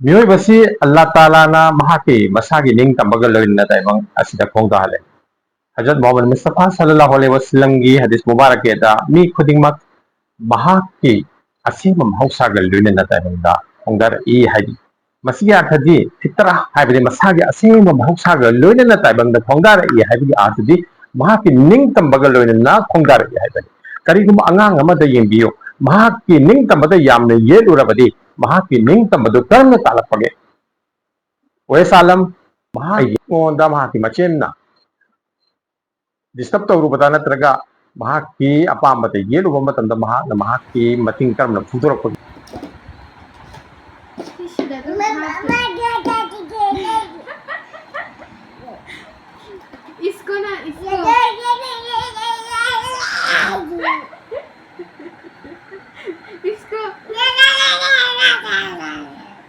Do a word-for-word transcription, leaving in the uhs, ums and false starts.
ꯃꯤꯑꯣꯏꯕꯁꯤ ꯑꯜꯂꯥ ꯇꯥꯂꯥꯅ ꯃꯍꯥꯛꯀꯤ ꯃꯁꯥꯒꯤ ꯅꯤꯡꯇꯝꯕꯒ ꯂꯣꯏꯅꯅ ꯇꯥꯏꯕꯪ ꯑꯁꯤꯗ ꯈꯣꯡꯗꯥꯍꯜꯂꯦ꯫ ꯍꯖꯔꯠ ꯃꯨꯍꯝꯃꯗ ꯃꯨꯁꯇꯐꯥ ꯁꯜꯂꯜꯂꯥꯍꯨ ꯑꯂꯩꯍꯤ ꯋꯁꯜꯂꯝꯒꯤ ꯍꯗꯤꯁ ꯃꯨꯕꯥꯔꯛꯀꯤꯗ ꯃꯤ ꯈꯨꯗꯤꯡꯃꯛ ꯃꯍꯥꯛꯀꯤ ꯑꯁꯦꯡꯕ ꯃꯍꯧꯁꯥꯒ ꯂꯣꯏꯅꯅ ꯇꯥꯏꯕꯪꯗ ꯈꯣꯡꯗꯥꯔꯛꯏ ꯍꯥꯏꯔꯤ꯫ ꯃꯁꯤꯒꯤ ꯑꯔꯊꯗꯤ ꯐꯤꯇ꯭ꯔꯥ ꯍꯥꯏꯕꯗꯤ ꯃꯁꯥꯒꯤ ꯑꯁꯦꯡꯕ ꯃꯍꯧꯁꯥꯒ ꯂꯣꯏꯅꯅ ꯇꯥꯏꯕꯪꯗ ꯈꯣꯡꯗꯥꯔꯛꯏ ꯍꯥꯏꯕꯒꯤ ꯑꯔꯊꯗꯤ ꯃꯍꯥꯛꯀꯤ ꯅꯤꯡꯇꯝꯕꯒ ꯂꯣꯏꯅꯅ ꯈꯣꯡꯗꯥꯔꯛꯏ ꯍꯥꯏꯕꯅꯤ꯫ ꯀꯔꯤꯒꯨꯝꯕ ꯑꯉꯥꯡ ꯑꯃꯗ ꯌꯦꯡꯕꯤꯌꯨ, ꯃꯍꯥꯛꯀꯤ ꯅꯤꯡꯇꯝꯕꯗ ꯌꯥꯝꯅ ꯌꯦꯠꯂꯨꯔꯕꯗꯤ ꯃꯍꯥꯛꯀꯤ ꯅꯤꯡꯇꯝꯕꯗꯨ ꯀꯔꯝꯅ ꯇꯥꯛꯂꯛꯄꯒꯦ? ꯋꯦꯁ ꯑꯥꯂꯝ ꯃꯍꯥꯛ ꯑꯩꯉꯣꯟꯗ ꯃꯍꯥꯛꯀꯤ ꯃꯆꯦꯝꯅ ꯗꯤꯁꯇꯔꯕ ꯇꯧꯔꯨꯕꯗ ꯅꯠꯇ꯭ꯔꯒ ꯃꯍꯥꯛꯀꯤ ꯑꯄꯥꯝꯕꯗ ꯌꯦꯠꯂꯨꯕ ꯃꯇꯝꯗ ꯃꯍꯥꯛꯅ ꯃꯍꯥꯛꯀꯤ ꯃꯇꯤꯡ ꯀꯔꯝꯅ ꯐꯣꯡꯗꯣꯔꯛꯄꯒꯦ? इसको ना, इसको।